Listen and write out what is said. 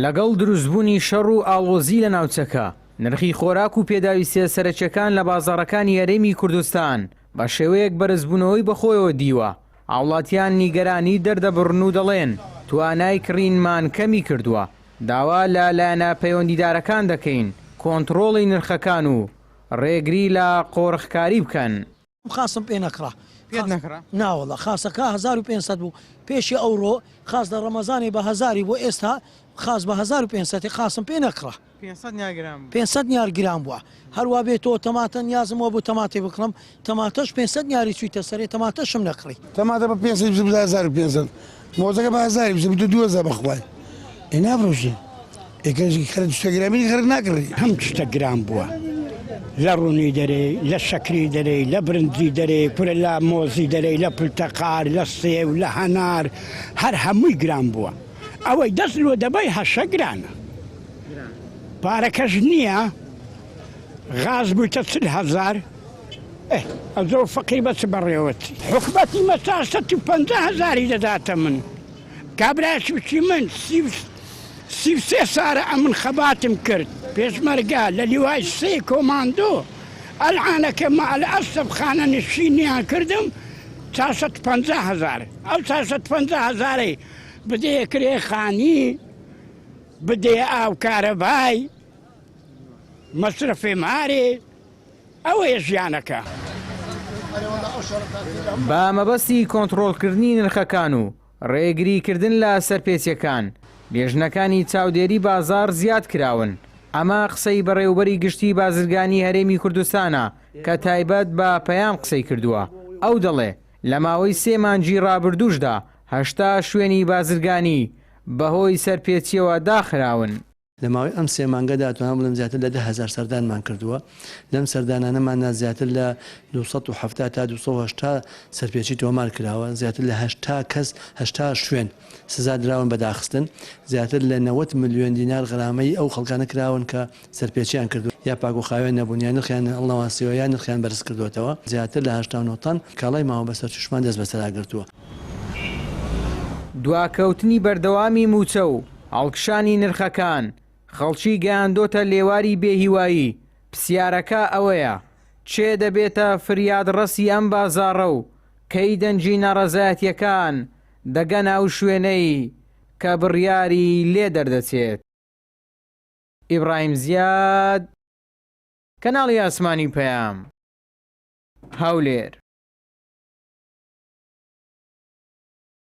لەگەڵ دروستبوونی شەڕ و ئاڵۆزی لە ناوچەکە، نرخی خۆراک و پێداویستییە سەرەکییەکان لە بازاڕەکانی هەرێمی کوردستان بە شێوەیەک بەرزبوونەوەی بەخۆیەوە دیوە، هاوڵاتیان نیگەرانی دەردەبڕن و دەڵێن، توانای کڕینمان کەمی کردووە، داوا لە لایەنە پەیوەندیدارەکان دەکەین کۆنتڕۆڵی نرخەکان و ڕێگری لە قۆرخکاری بکەن. خاسم پێ نەکڕا. پێت نەکڕا؟ ناوەڵا خاسەکە 1500 بوو پێشی ئەوڕۆ خاس لە ڕەمەزانی بە هەزاری بۆ ئێستا خاس بە 1500 خاسم پێ نەکڕا. 500 نیار گران بوو. 500 نیار گران بووە هەروا بێ تۆ تەماتە نیازم وە بۆ تەماتەی بکڕم تەماتەش 500 نیاری چوویتە سەرێ تەماتەشم نەکڕی. تەماتە بە 500 بزە بزە 1500 مۆزەکە بە هەزاری بزە بزە 2000 بەخوای ئێ نافرۆشێ ئێ کەس خەرج شتە گرانی خەرج ناکڕی. هەم شتە گران بووە لە ڕونی دەرێی لە شەکری دەرێی لە برنجی دەرێی کورە لە مۆزی دەرێی لە پرتەقال لە سێو لە هەنار هەر هەمووی گران بووە ئەوەی دەست لۆ دەبەی هەشە گرانە پارەکەش نییە غاز بوویتە 40 هەزار ئه ئەزۆ فەقیر بە چ بەڕێوەچی حکومەتی مە 450 هەزاری دەداتە من کابرا چوچی من 33 سارە ئەمن خەباتم کرد پێشمەرگە لە لیوای سێ کۆماندۆ ئەلعانەکە مع الاسف خانە نشینیان کردم 450 هەزار ئەو 450 هەزارەی بدەیە کرێ خانی بدەیە ئاو کارەبای مەسرەفێ مارێ ئەوەیە ژیانەکە. بە مەبەستی کۆنتڕۆڵکردنی نرخەکان و ڕێگریکردن لە سەرپێچیەکان، لێژنەکانی چاودێری بازاڕ زیاد کراون، ئەمە قسەی بەڕێوبەری گشتی بازرگانی هەرێمی کوردستانە کە تایبەت بە پەیام قسەی کردووە، ئەو دەڵێ، لە ماوەی سێ مانگی ڕابردووشدا 80 شوێنی بازرگانی بەهۆی سەرپێچیەوە داخراون. لە ماوەی ئەم سێ مانگەدا ئەتوانم بڵێم زیاتر لە 10,000 سەردانمان کردووە، لەم سەردانانەماندا زیاتر لە 270 تا 280 سەرپێچی تۆمار کراوە، زیاتر لە 80 کەس 80 شوێن سزا دراون بە داخستن، زیاتر لە 90 ملیۆن دینار غەرامەی ئەو خەڵکانە کراون کە سەرپێچیان کردووە یا پاک و خاوێن نەبوون یا نرخیان هەڵنەواسیوە یا نرخیان بەرز کردووەتەوە، زیاتر لە 89 تەن کاڵای ماوە بەسەرچووشمان دەست بەسەرا گرتووە. دواکەوتنی بەردەوامی مووچە و هەڵکشانی نرخەکان خەڵکی گەیاندۆتە لێواری بێهیوایی، پسیارەکە ئەوەیە کێ دەبێتە فریادڕەسی ئەم بازاڕە و کەی دەنگی ناڕەزایەتییەکان دەگەنە ئەو شوێنەی کە بڕیاری لێ دەردەچێت؟ ئیبراهیم زیاد، کەناڵی ئاسمانی پەیام، هەولێر.